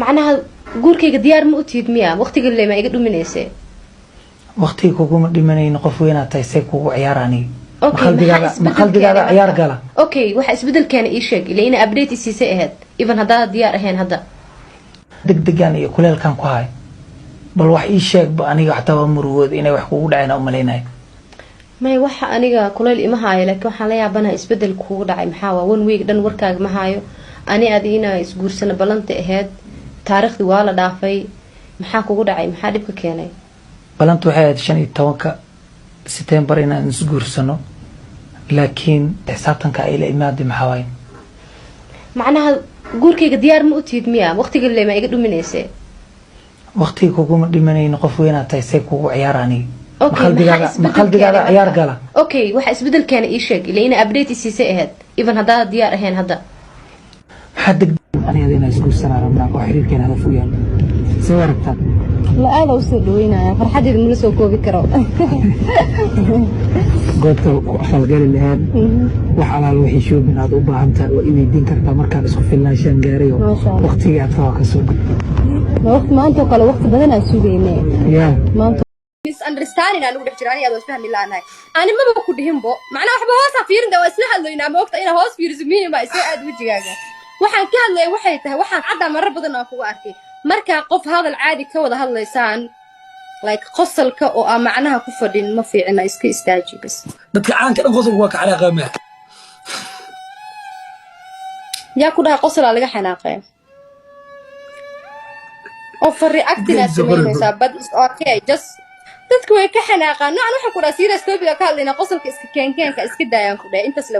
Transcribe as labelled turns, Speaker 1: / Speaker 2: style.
Speaker 1: Macnaha guurkayga diyaar ma u tihid miya? Waqtiga le ma iga dhuminayse?
Speaker 2: Waqtiga kuguma dhimanayno. Qof weynaad tahay, see kugu ciyaar aniga?
Speaker 1: Okay,
Speaker 2: qalbigaada
Speaker 1: maxaa
Speaker 2: ma
Speaker 1: isbedel
Speaker 2: qalbigaada
Speaker 1: keenay
Speaker 2: ciyaar
Speaker 1: marka?
Speaker 2: Gala.
Speaker 1: Okay, waxa isbedel keena ii sheeg. Ila ina update isiisay ahayd, even haddaad diyaar ahayn hadda.
Speaker 2: Degdegan iyo kuleelkan ku hay, bal wax ii sheegba. Aniga xataa waa murugood inay wax kugu dhaceen u malaynayo.
Speaker 1: May, waxa aniga kulayl ima haayo, laakiin waxaan la yaabanaha isbedel kugu dhacay. Maxaa waa one week dhan warkaaga ma haayo. Ani adi inaa isguursana ballanta ahayd, taariikhdii waa la dhaafay. Maxaa kugu dhacay? Maxaa dhibka keenay?
Speaker 2: Balanta waxay ahayd 15-ka Setembar inaan isguursano, laakiin xisaabtanka ay la imaaday maxaa waaye?
Speaker 1: Macnaha guurkayga diyaar ma u tihid miya? Waqtiga le ma iga dhuminayse?
Speaker 2: Waqtiga kuguma dhimanayno. Qof weynaad tahay, see kugu ciyaar aniga?
Speaker 1: Okay,
Speaker 2: qalbigaada
Speaker 1: maxaa
Speaker 2: ma
Speaker 1: isbedel
Speaker 2: qalbigaada
Speaker 1: keenay
Speaker 2: ciyaar
Speaker 1: marka?
Speaker 2: Gala.
Speaker 1: Okay, waxa isbedel keena ii sheeg. Ila ina update isiisay ahayd, even haddaad diyaar ahayn hadda.
Speaker 2: Maxaa deg aniga inaan isguursanaa rabnaa oo xiriirkeena hadaf u yaal? See u aragtaa?
Speaker 3: La aada usoo dhaweynaya, farxadeeda mala soo koobi karo.
Speaker 2: Goobta ku aqalgali lahayd, wax alaal wixii shopping aad u baahan tahay waa i weydiin kartaa. Markaan isku filnaanshaan gaaray oo
Speaker 3: Maasha Allah.
Speaker 2: waqtigii aad waa kasoo gudbay.
Speaker 3: Waqti maanta oo kale waqti badan aan sugayne.
Speaker 2: Yaa.
Speaker 3: Maanta.
Speaker 4: Misunderstanding aan ugu dhex jira. Aniga aad isfahmi laanahay. Ani maba ku dhihinbo, macnaha waxba hoosaa fiirinta, waa isla hadlaynaa. Ma ogta inaa hoos fiiriso muhiim baa isoo aad wejigaaga. Waxaan ka hadlaya waxay tahay, waxaan caddaa marar badan aan kugu arkay, markaa qof hadal caadi ka wada hadlaysaan, like qosalka oo aan macnaha ku fadhin ma fiicina, iska istaaji bas.
Speaker 5: Dadka caanka dhan qosolku waa ka xanaaqaa.
Speaker 4: Yaa ku dhahay qosolaa laga xanaaqee? Oo overreacting aad samaynaysaa, but it's okay, just dadku way ka xanaaqaan noocan. Waxaan ku dhaha serious topic ka hadlaynaa, qosolka iska keenkeenka iska daayaan ku dhahay intaas la.